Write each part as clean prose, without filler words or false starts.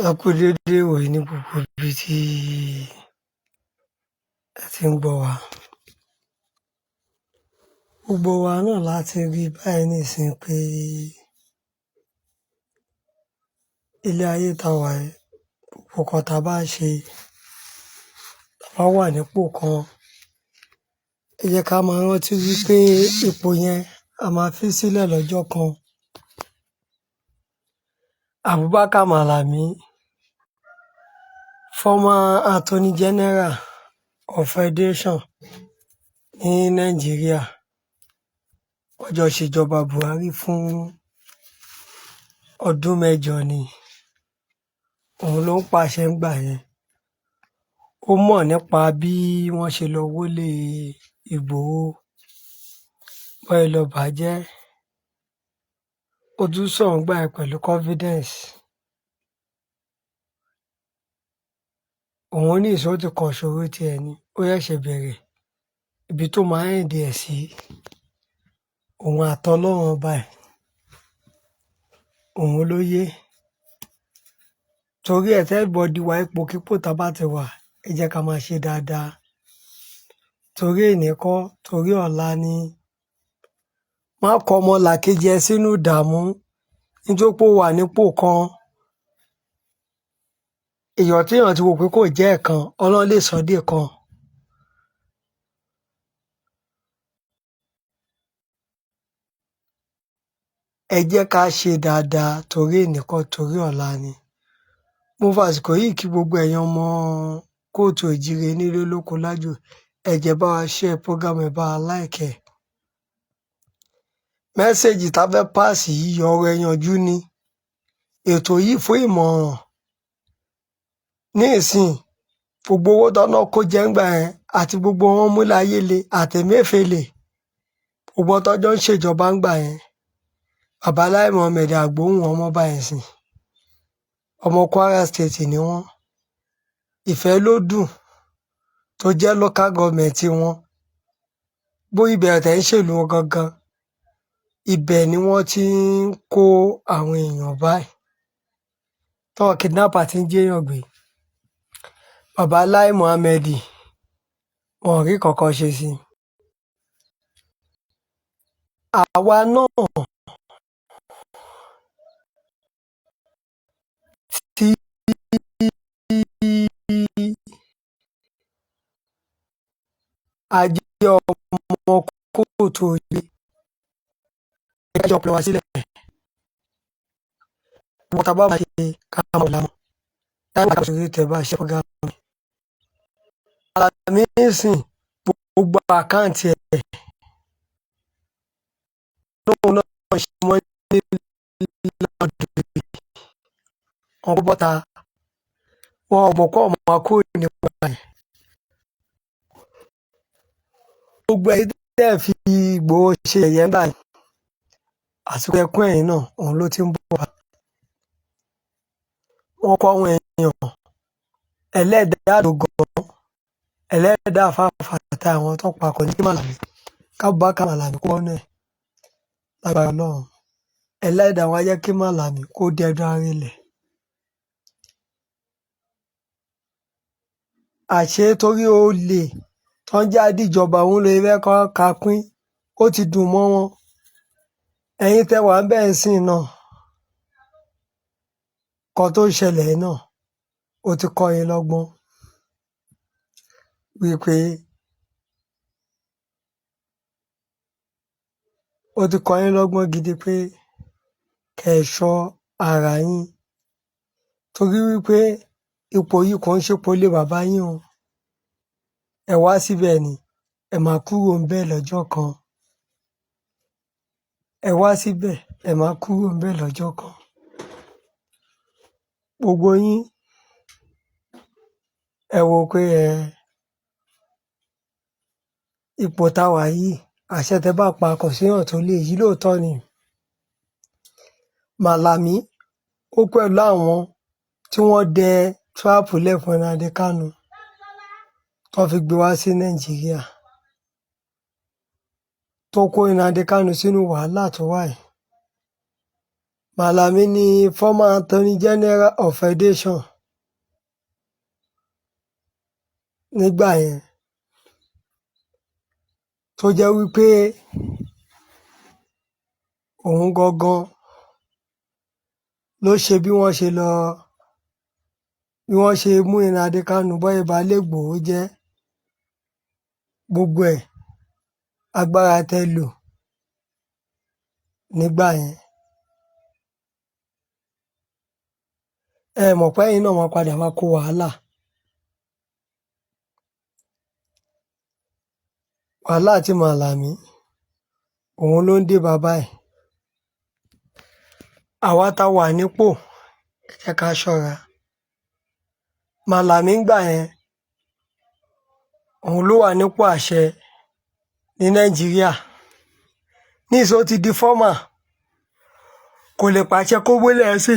Ẹ kú déédé ìwòyí ní gbogbo ibi tí ẹ ti ń gbọ́ wa. Gbogbo wa náà la ti rí báyìí nísìnyí pé ilé ayé tá wà yìí, gbogbo nǹkan tá bá ṣe, tá bá wà nípò kan, ẹ jẹ́ ká máa rántí wípé ipò yẹn a máa fi sílẹ̀ lọ́jọ́ kan. Abubakar Malami, former Attorney General of Federation ní Nàìjíríà, wọ́n jọ ṣèjọba Buhari fún ọdún mẹ́jọ ni. Òun ló ń pàṣẹ ńgbà yẹn. Ó mọ̀ nípa bí wọ́n ṣe lọ wọlé Ìgbòho, bọ́n ṣe lọ bà á jẹ́. Ó tún sọ̀rọ̀ ńgbà yẹn pẹ̀lú confidence. Òun ní ìṣó ti kan ìṣòro tiẹ̀ ni, ó ṣẹ̀ṣẹ̀ bẹ̀rẹ̀. Ibi tó máa end ẹ̀ sí, òun àtọlọ́run ọba ẹ̀, òun ló yé. Torí ẹ̀ tí everybody wa ipòkípò tá bá ti wà, ẹ jẹ́ ká máa ṣe dáadáa. Torí èní kọ́, torí ọ̀la ni. Má kó ọmọlàkejì ẹ sínú ìdààmú nítorí pé ó wà nípò kan. Èèyàn téèyàn ti wò pé kò jẹ́ ẹ̀kan, Ọlọ́run lè sọ́ dìkan. Ẹ jẹ́ ká ṣe dáadáa torí èní kọ́, torí ọ̀la ni. Mo fàsìkò yìí kí gbogbo ẹ̀yin ọmọ kóòtù òjíire nílé lóko lájò. Ẹ jẹ́ bá wa share program, ẹ bá wa like ẹ̀. Message tá fẹ́ pass yìí, ọ̀rọ̀ ìyànjú ni. Ètò yìí fún ìmọ̀ràn. Nísìnyí, gbogbo owó tán ná kó jẹ ńgbà yẹn àti gbogbo wọn mú láyé le àti Emefiele, gbogbo wọn tán jọ ń ṣèjọba ńgbà yẹn. Bàbá Lai Mohammed àgbóhùn wọn mọ́ báyìí sìn. Ọmọ Kwara State ni wọ́n. Ìfẹ́lódùn tó jẹ́ local government wọn, bó ibẹ̀ tẹ̀ ń ṣèlú wọn gangan, ibẹ̀ ni wọ́n ti ń kó àwọn èèyàn báyìí. Táwọn kidnapper ti ń jéèyàn gbé. Bàbá Lai Mohammed, wọn ò rí nǹkan kan ṣe sí i. Àwa náà tí a jẹ́ ọmọ kóòtù òjíire, ẹ jẹ́ ká ọpọlọ wa sílẹ̀. Gbogbo tá bá máa ṣe ká máa wò lámọ̀. Táíwò àti tẹ́ bá share program yìí. Malami nísìnyí, gbogbo àkáǹtì ẹ̀ lóun náà ṣe money laundry. Wọ́n kó bọ́ta, wọn ò mọ̀ kó máa kúrò nípa ẹ̀. Gbogbo ẹ̀yin tẹ́ ẹ̀ fi Ìgbòho ṣe yẹ̀yẹ́ ńgbà yẹn, àsìkò ẹkún ẹ̀yin náà, òun ló ti ń bọ̀ wá. Wọ́n kó àwọn èèyàn ẹlẹ́dàá àdògán, ẹlẹ́dàá fáfàtà àwọn tó pa kò ní kí Malami, kábùbákà Malami kó wọnú ẹ̀ lágbára Ọlọ́run. Ẹlẹ́dàá wọn á jẹ́ kí Malami kó dẹdun arinlẹ̀. Àṣé torí olè tó ń já dìjọba òun ló fẹ́ kọ́ ka pín, ó ti dùn mọ́ wọn. Ẹ̀yin tẹ́ wà ńbẹ̀ ńsìn náà, nǹkan tó ń ṣẹlẹ̀ yìí náà, ó ti kọ́ yín lọ́gbọ́n wípé ó ti kọ́ yín lọ́gbọ́n gidi pé kẹ́ ẹ ṣọ́ ara yín. Torí wípé ipò yìí kò ń ṣepò ilé bàbá yín o. Ẹ wá síbẹ̀ ni, ẹ máa kúrò ńbẹ̀ lọ́jọ́ kan. Ẹ wá síbẹ̀, ẹ máa kúrò ńbẹ̀ lọ́jọ́ kan. Gbogbo yín, ẹ wò pé ẹ ipò tá wà yìí, àṣẹ tẹ́ bá pa kò séèyàn tó lè yí lóòótọ́ ni. Malami ó pẹ̀lú àwọn tí wọ́n dẹ trap lẹ̀ fún Nnamdi Kanu tó fi gbé wá sí Nàìjíríà, tó kó Nnamdi Kanu sínú wàhálà tó wà yìí. Malami ni former Attorney General of Federation nígbà yẹn, tó jẹ́ wípé òun gangan ló ṣe bí wọ́n ṣe lọ, bí wọ́n ṣe mú Nnamdi Kanu, bọ́yẹ ba lè Ìgbòho jẹ́, gbogbo ẹ̀ agbára tẹ lò nígbà yẹn. Ẹ mọ̀ pé ẹ̀yin náà máa padà wá kó wàhálà. Wàhálà tí Malami òun ló ń dé bàbá ẹ̀. Àwa tá wà nípò, ẹ jẹ́ ká ṣọ́ra. Malami ńgbà yẹn, òun ló wà nípò àṣẹ ní Nàìjíríà. Nísìnyí ó ti di former, kò lè pàṣẹ kó wọlé ẹ sí,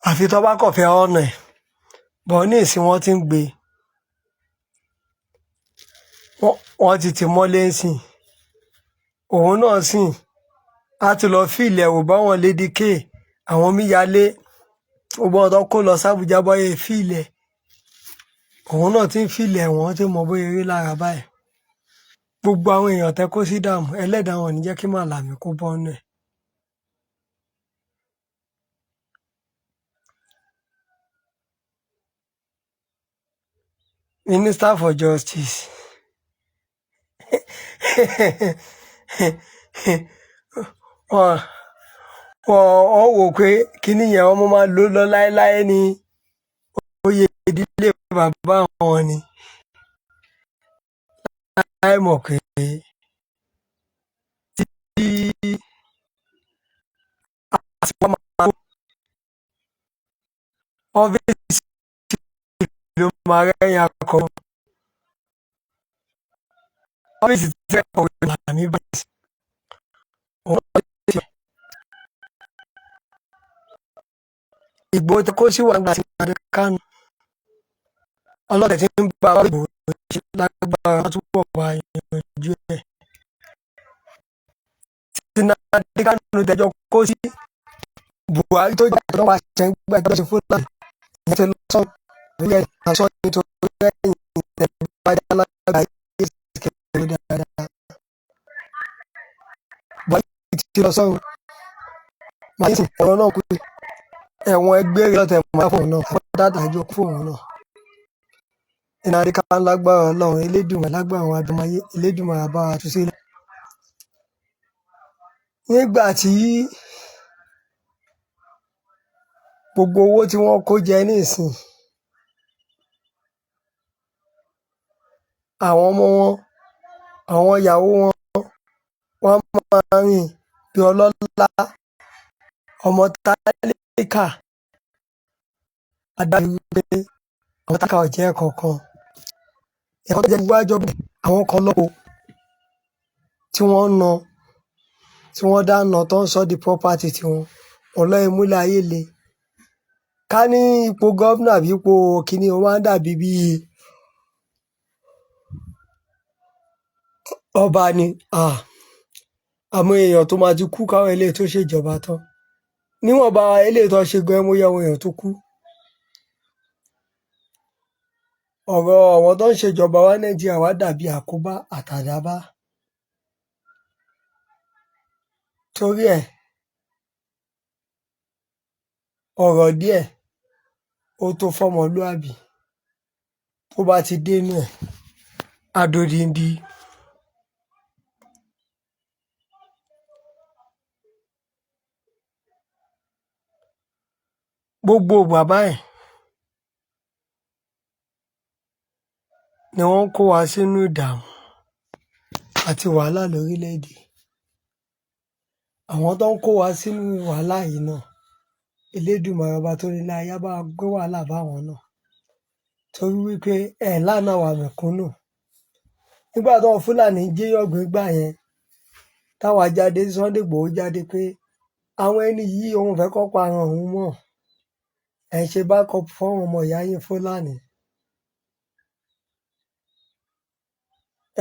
àfi tó bá kọ̀ fẹ́ ọ̀nà ẹ̀. Bọ̀ ní ìsìn wọ́n ti ń gbé, wọ́n ti tì mọ́lé ńsìn. Òun náà sìn á ti lọ fìlì ẹ̀wò báwọn Lady K, àwọn míyalé, gbogbo àwọn tó kó lọ sàbújá bọ́yẹ fìlì ẹ̀. Òun náà ti ń fìlì ẹ̀wọ̀n, tí mo bóyá eré lára báyìí. Gbogbo àwọn èèyàn tẹ kó sí dààmú, ẹlẹ́dàá wọn ò ní jẹ́ kí Malami kó bọ́nú ẹ̀. Minister for Justice wọ́n wọ́n wò pé kíní yẹn wọ́n máa lò lọ láéláé ní oyè ìdílé bàbá wọn ni, láì mọ̀ pé tí àsìkò máa tó ọ́fíìsì ló máa rẹ́yìn akọ̀wé. Ọ́fíìsì tí akọ̀wé Malami bá sí, òun náà ti Ìgbòho tẹ kó sí wàhálà àti Nnamdi Kanu. Ọlọ́tẹ̀ tí ń bá Ìgbòho ṣe lágbára, wọ́n túbọ̀ bá yanjú ẹ̀. Tí Nnamdi Kanu tẹjọ kó sí, Buhari tó jẹ́ àtọ́wọ́ àṣẹ ń gbà tó ṣe Fúlàní, ìyẹn ti lọ sọ́run lórí ẹ̀ àṣọ nítorí ẹ̀yìn tẹ̀bájá lágbàáyé kẹrù dáadáa. Buhari ti lọ sọ́run, màá sì ẹ̀rọ náà kú ẹ̀wọ̀n ẹgbẹ́ rẹ̀ lọ́tẹ̀ máa fóun náà, àwọn dáadáa fóun náà. Nnamdi Kanu lágbára Ọlọ́run Elédùmarè, lágbára àwọn abiyamọ ayé, Elédùmarè á bá wa tú sílẹ̀. Nígbà tí gbogbo owó tí wọ́n kó jẹ nísìn, àwọn ọmọ wọn, àwọn ìyàwó wọn, wọ́n máa rìn bí ọlọ́lá, ọmọ tálíkà. Adájọ́ wípé àwọn tálíkà ò jẹ́ kankan. Ẹ̀kọ́ tó jẹ́ gbogbo àjọ bẹ́ẹ̀, àwọn kan lọ́pọ̀ tí wọ́n ń ná, tí wọ́n dáná tó ń sọ di property tiwọn, ọlọ́yin múlẹ̀ ayé le. Ká ní ipò gómìnà àbí ipò kíní, ó máa ń dàbí bíi ọba ni. Àmọ́ èèyàn tó máa ti kú káwọn eléyìí tó ṣèjọba tán. Níwọ̀nba eléyìí tó ṣe gan, mo yẹ àwọn èèyàn tó kú. Ọ̀rọ̀ àwọn tó ń ṣèjọba wa Nàìjíríà wá dàbí àkóbá àtàdábá. Torí ẹ̀, ọ̀rọ̀ díẹ̀ ó tó fọ́mọlúàbí, tó bá ti dénú ẹ̀, á dodindi. Gbogbo ìgbà báyìí ni wọ́n ń kó wa sínú ìdààmú àti wàhálà lórílẹ̀-èdè. Àwọn tó ń kó wa sínú wàhálà yìí náà, Elédùmarè ọba tó nílé ayé á bá wa gbé wàhálà bá wọn náà. Torí wípé ẹ̀ láàánú àwa mẹ̀kúnnù. Nígbà táwọn Fúlàní jíyàn gbé gbà yẹn, táwa jáde, Sunday Igboho jáde pé àwọn ẹni yìí òun fẹ́ kó pa ara òun mọ́. Ẹ̀ ń ṣe backup fún àwọn ọmọ ìyá yín Fúlàní.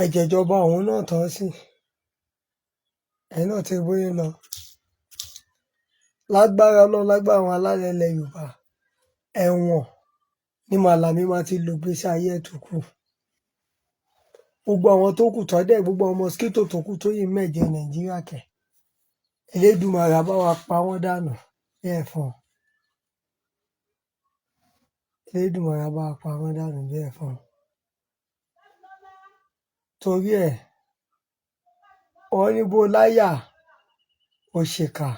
Ẹ jẹ̀jọba òun náà tán sí. Ẹ̀yin náà ti rí bóyá ń lọ. Lágbára Ọlọ́run, lágbára àwọn alálẹ̀ ilẹ̀ Yorùbá, ẹ̀wọ̀n ní Màlàmí máa ti lò gbèsè ayé ẹ̀ tó kù. Gbogbo àwọn tó kù tó dẹ̀, gbogbo àwọn mosquito tó kù tó yìí mẹ̀jẹ̀ Nàìjíríà kẹ̀, Elédùmarè á bá wa pa wọ́n dànù bí ẹ̀fọn. Elédùmarè á bá wa pa wọ́n dànù bí ẹ̀fọn. Torí ẹ̀, wọ́n ní bó láyà ó ṣèkà,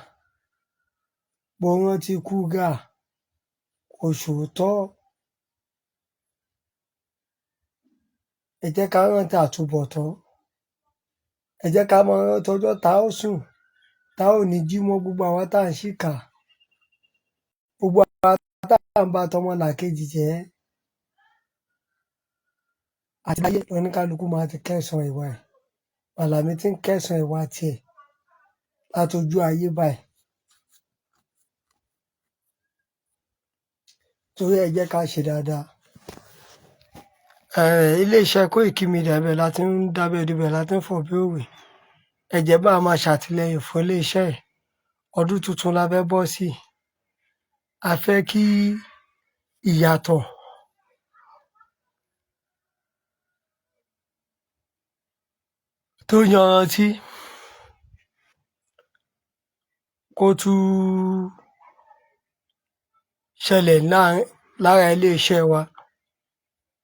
bó rántí kú gà kò ṣòótọ́. Ẹ jẹ́ ká rántí àtúbọ̀tán. Ẹ jẹ́ ká máa rántí ọjọ́ tá ó sùn tá ò ní jí mọ́. Gbogbo àwa tá à ń ṣìkà, gbogbo àwa tá à ń ba tọmọlàkejì jẹ́, àti láyé oníkálukú máa ti kẹ́sàn-án ìwà ẹ̀. Màlàmí ti ń kẹ́sàn-án ìwà tiẹ̀ látojú ayé báyìí. Torí ẹ jẹ́ ká ṣe dáadáa. Iléeṣẹ́ Koiki Media, ibẹ̀ la ti ń dábẹ́, ibẹ̀ la ti ń fọ̀ bí òwe. Ẹ jẹ́ bá a máa ṣàtìlẹ́yìn fún iléeṣẹ́ yìí. Ọdún tuntun la fẹ́ bọ́ sí. A fẹ́ kí ìyàtọ̀ tó yanrantí kó tún ṣẹlẹ̀ lára iléeṣẹ́ wa,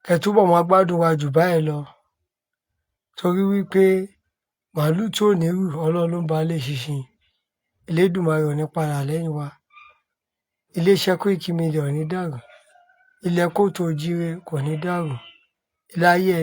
kẹ́ túbọ̀ máa gbádùn wa jù báyìí lọ. Torí wípé màálù tí ò nírù, Ọlọ́run ló ń ba lé ṣinṣin. Elédùmarè ò ní padà lẹ́yìn wa. Iléeṣẹ́ Koiki Media ò ní dàrú. Ilẹ̀ kóòtù òjíire kò ní dàrú. Ilé ayé.